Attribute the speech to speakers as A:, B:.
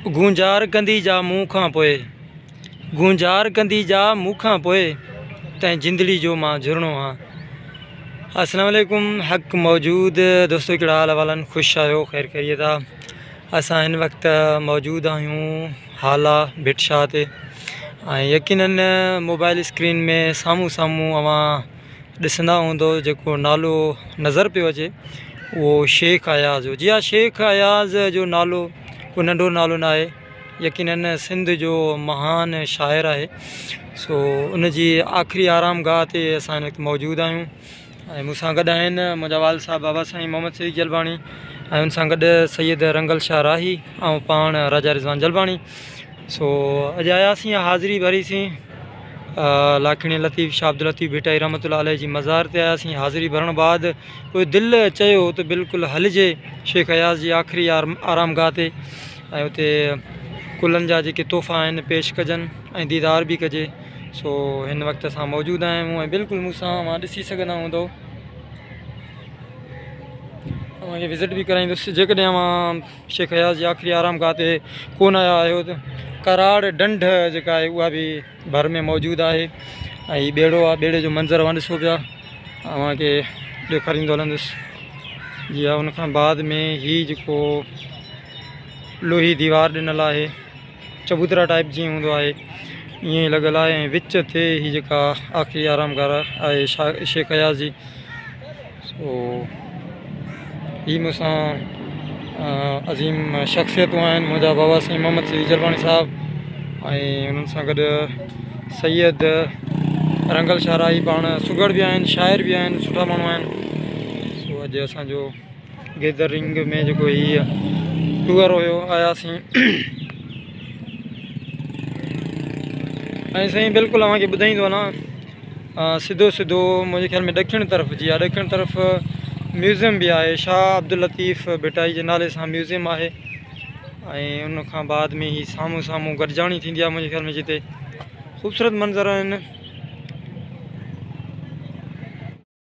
A: گونجار ڪندي جا مون کان پوء، گونجار ڪندي جا مون کان پوء، تنهن جندڙي جو مان جهرڻو هان. السلام عليڪم حق موجود دوستو ڪهڙا حال احوال آهن خوش آهيو خير خيريت آ اسان هن وقت موجود آهيون هالا ڀٽ شاهه تي ۽ يقينن موبائل اسڪرين ۾ سامهون سامهون اوهان ڏسندا هوندو جيڪو نالو نظر پيو اچي اهو شيخ اياز جو جي ها شيخ اياز جو نالو ڪو ننڍو نالو نه آهي يقينن سنڌ جو مهان شاعر آهي سو ان جي آخري آرام گاهه تي اسان هن وقت موجود آهيون ۽ مون سان گڏ آهن منهنجا والد صاحب بابا سائين محمد صديق جلباڻي ۽ ان سان گڏ سيد رنگل شاهه راهي ۽ پاڻ راجا رضوان جلباڻي سو اڄ آياسين حاضري ڀريسين لاکيڻي لطيف شاهه عبداللطيف ڀٽائي رحمة الله عليه جي مزار تي آياسين حاضري ڀرڻ بعد پوء دل چيو ته بلڪل هلجي شيخ اياز جي آخري آرام گاهه تي ۽ اتي گلن جا جيڪي تحفا آهن پيش ڪجن ۽ ديدار به ڪجي سو هن وقت اسان موجود آهيون ۽ بلڪل مون سان اوهان ڏسي سگهندا هوندو اوهان کي وزٽ به ڪرائيندس جيڪڏهن اوهان شيخ اياز جي آخري آرام گاهه تي ڪونه آيا آهيو ته ڪراڙ ڍنڍ جيڪا آهي اها به ڀر ۾ موجود آهي ۽ هي ٻيڙو آهي ٻيڙي جو منظر اوهان ڏسو پيا اوهان کي ڏيکاريندو هلندس جي ها ان کان بعد ۾ هي جيڪو لوهي ديوار ڏنل آهي چبوترا ٽائپ جيئن هوندو آهي ائين ئي لڳل آهي ۽ وچ تي هي جيڪا آخري آرام گاهه آهي شيخ اياز جي سو هي مون سان عظيم شخصيتون آهن منهنجا بابا سائين محمد سعيد جلباڻي صاحب ۽ انهن سان گڏ سيد رنگل شاهه راهي پاڻ سگهڙ به آهن شاعر به آهن سٺا ماڻهو آهن سو اڄ اسانجو گيدرنگ ۾ جيڪو هي ٽوئر هيو آياسين ۽ سائين بلڪل اوهان کي ٻڌائيندو هلان سڌو سڌو منهنجي خيال ۾ ڏکڻ طرف جي آ ڏکڻ طرف ميوزيم به آهي شاهه عبداللطيف ڀٽائي جي نالي سان ميوزيم آهي ۽ ان کان بعد ۾ هي سامهون سامهون گڏجاڻي ٿيندي آهي منهنجي خيال ۾ جتي خوبصورت منظر آهن.